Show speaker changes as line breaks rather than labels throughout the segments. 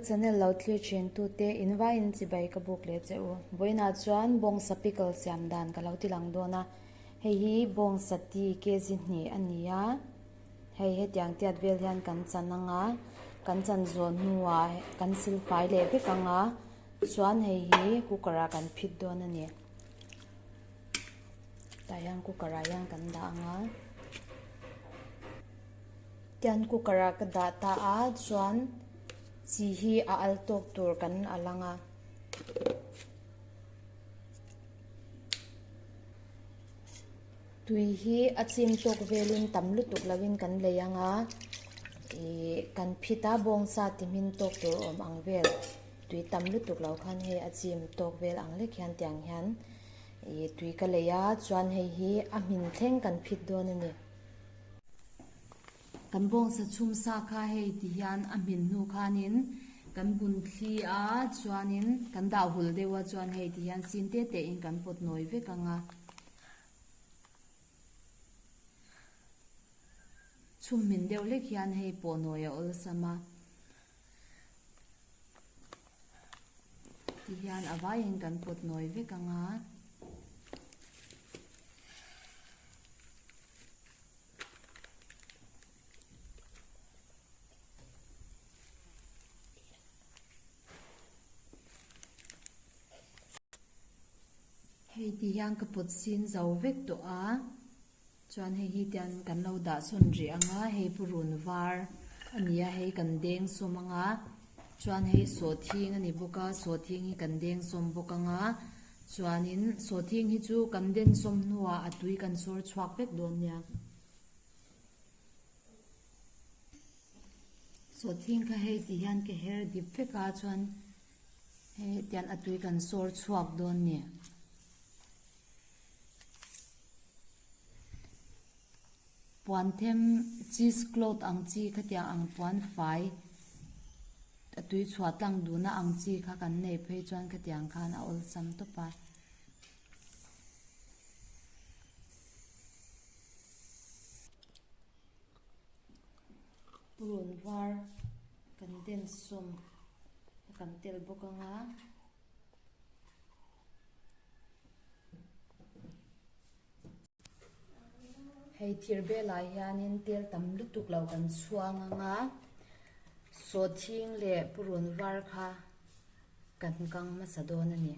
channel lo thlir thin tute in vaiin chibai ka buk leh che u. Vawiinah chuan bawngsa pickle siam dan ka lo ti lang dawn a. Hei hi bawngsa ti kg hnih a ni a. Hei hetiang tiat vel hian kan chan ang a, kan chan zawh hnuah kan sil fai leh vek ang a, chuan hei hi cooker ah kan phit dawn a ni. Tah hian cooker ah hian kan dah ang a. Tian cooker ah ka dah ta a, chuan chi hi a al tawk tur kan al ang a. Tui hi a chim tawk velin tam lutuk lovin kan lei ang a, ih kan phit a bawngsa ti hmin tawk tur awm ang vel tui tam lutuk lo khan hei a chim tawk vel ang lek hian tiang hian ih tui ka lei a chuan hei hi a hmin thleng kan phit dawn a ni. Kan bawngsa chhum sa kha hei ti hian a hmin hnu khanin kan bun thli a chuanin kan dah hul deuh a chuan hei ti hian sin te te in kan pawt nawi vek ang a. Chhum hmin deuh hlek hian hei pawh nawi a awlsam a. Ti hian a vaiin kan pawt nawi vek ang a. Hei ti hian ka pawt sin zo vek tawh a, chuan hei hi tian kan lo dah sawn rih ang a, hei purun var a ni a, hei kan deng sawm ang a, chuan hei sawhthing a ni bawk a, sawhthing hi kan deng sawm bawk ang a, chuanin sawhthing hi chu kan den sawm hnuah a tui kan sawr chhuak vek dawn nia. Sawhthing kha hei ti hian ka her dip vek a chuan hei tian a tui kan sawr chhuak dawn ni. Puan them cheese cloth ang chi khatiang ang puan fai a tui chhuah tlang duhna ang chi kha kan nei phei chuan khatiang khan a awlsam tawp a. Purun var kan den sawm a kan tel bawk ang a. Hei thir belah hianin tel tam lutuk lo kan chhuang ang a, sawhthing leh purun var kha kan kang hmasa dawn a ni.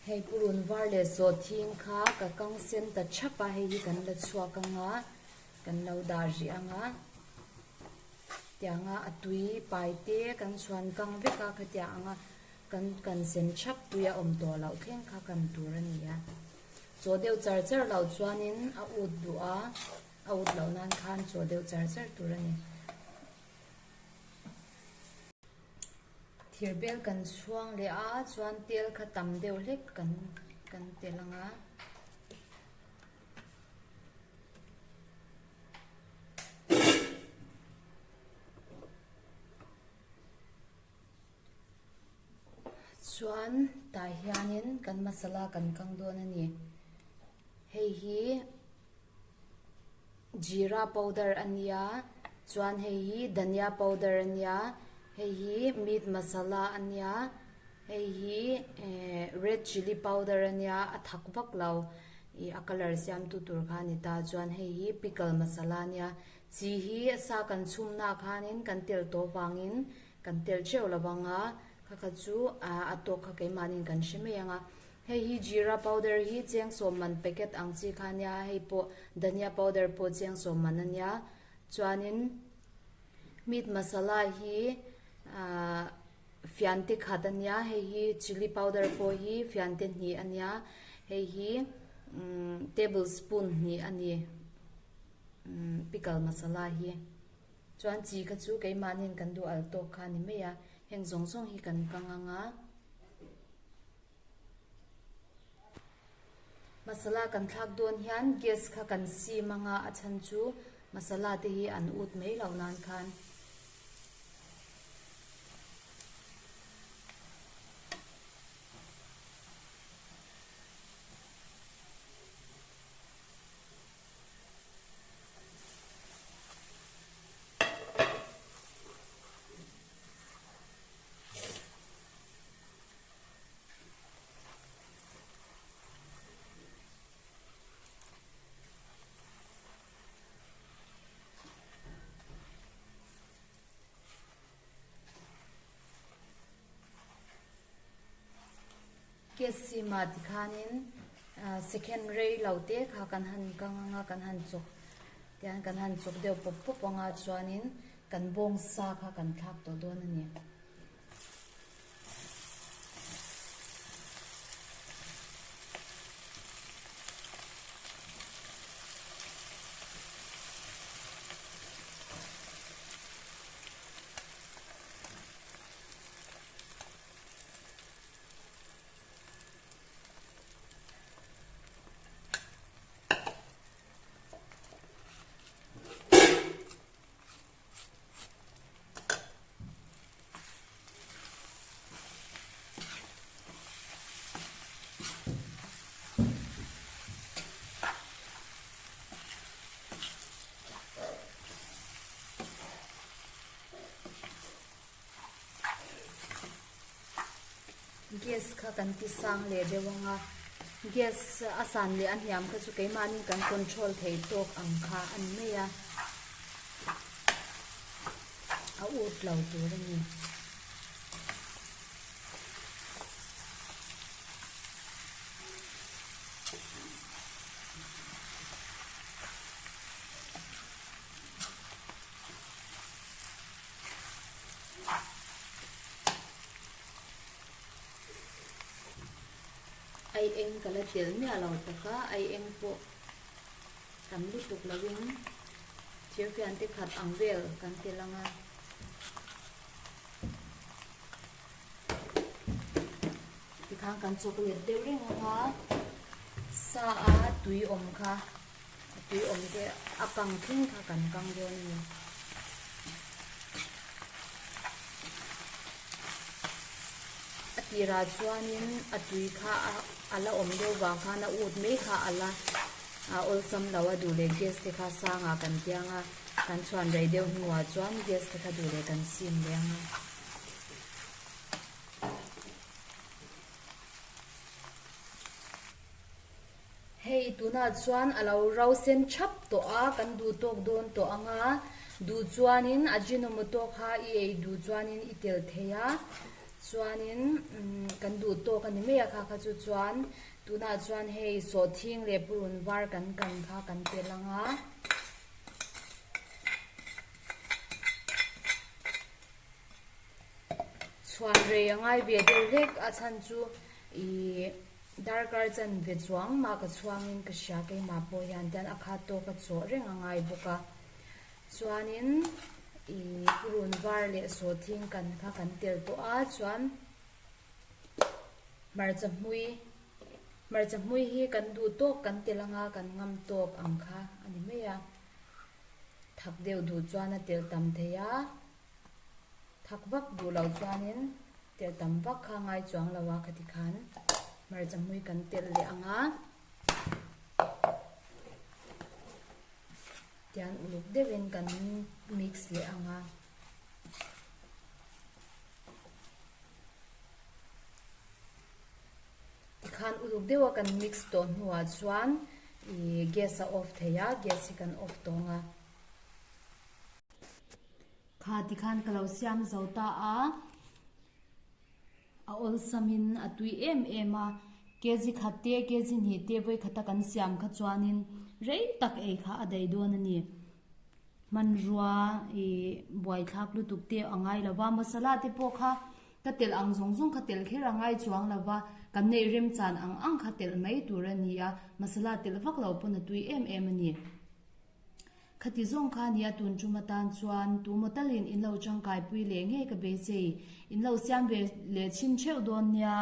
Hei purun var leh sawhthing kha ka kang sen ta thap a, hei hi kan la chhuak ang a, kan lo dah rih ang a, tianga a tui pai te kan chhuan kang vek a khatiang ang a. Kan kan sem thap tui a awm tawh loh thleng kha kan tur a ni a. Chaw deuh char char loh chuanin a ut duh a, a ut loh nan khan chaw deuh char char tur a ni. Thir bel kan chhuang leh a, chuan tel kha tam deuh hlek kan kan tel ang a. Chuan tah hianin kan masala kan kang dawn a ni. Hei hi jeera powder a nia, chuan hei hi dhania powder a nia, hei hi meat masala a nia, hei hi eh red chilli powder a nia a thak vak lo ih a colour siamtu tur kha a ni ta. Chuan hei hi pickle masala a nia, chi hi sa kan chhumna khanin kan tel tawh vangin Kan tel teuh lo vang a, kha kha chu a tawk kha keimahniin kan hre mai ang a. Hei hi jeera powder hi cheng sawm man packet ang chi kha ania, hei pawh dhania powder pawh cheng sawm man ania. Chuanin Meat masala hi ahh fiante khat a nia hei hi chilli powder pawh hi fiante hnih a nia hei hi umm table spoon hnih a ni umm pickle masala hi chuan chi kha chu keimahniin kan duh al tawk kha a ni mai a heng zawng zawng hi kan kang ang a. Masala kan thlak dawn hian gas kha kan sim anga a chhan chu masala te hi an ut mai loh nan khan. Gas sim ah tikhanin second rei lo te kha kan han kang anga kan han chawk tian kan han chawk deuh pawp pawp anga chuanin kan bawngsa kha kan thlak tawh dawn a ni. Gas kha kan ti sang leh deuh ang a, gas a san leh a hniam kha chu keimahni kan control thei tawk ang kha a ni mai a. A ut lo tur a ni. Ai eng ka la tel miah lo tak a, ai eng pawh. Tam lutuk lovin thirfian te khat ang vel kan tel ang a. Tikhan kan chawk let deuh reng ang a, sa a tui awm kha, a tui awm te a kang thleng kha kan kang dawn a ni. A tirah chuanin a tui kha a la awm deuh vang khan a ut mai kha a la a awlsam lo a duh leh gas te kha sangah kan tiang a kan chhuan rei deuh hnuah chuan gas te kha duh leh kan sim leh ang a. Hei tunah chuan a lo ro sen thap tawh a kan duh tawk dawn tawh ang a duh chuanin ajinomoto kha i ei duh chuanin i tel thei a chuanin kan duh tawk a ni mai a kha kha chu chuan Tunah chuan hei sawhthing leh purun var kan kan kha kan tel ang a. Chhuan rei a ngai ve deuh hlek a chhan chu ih darkar chan ve chuang mah ka chhuangin ka hria keimah pawh hian tian a khat tawk a chawh reng a ngai bawk a. Chuanin ih purun var leh sawhthing kan kha kan tel tawh a chuan. Hmarcha hmui, Hmarcha hmui hi kan duh tawk kan tel anga kan ngam tawk ang kha a ni mai a. Thak deuh duh chuan a tel tam thei a, thak vak duh loh chuanin tel tam vak kha ngai chuang lo a khati khan hmarcha hmui kan tel leh ang a. Tian uluk deuhin kan mix leh ang a. Tikhan uluk deuha kan mix tawh hnuah chuan ih gas a off thei a, gas hi kan off tawng a. Kha tikhan ka lo siam zo ta a, a awlsamin a tui em em a, kg khat te kg hnih te vawi khata kan siam kha chuanin rei tak ei kha a daih dawn a ni. Hmanrua ih buaithlak lutuk te a ngai lo va, masala te pawh kha ka telh ang zawng zawng kha telh kher a ngai chuang lo va, kan neih remchan ang ang kha telh mai tur a ni a, masala telh vak lo pawn a tui em em a ni. Khati zawng kha nia tun tum atan chuan tu maw talin in lo tangkaipui leh ngei ka beisei, in lo siam ve leh chhin theuh dawn nia.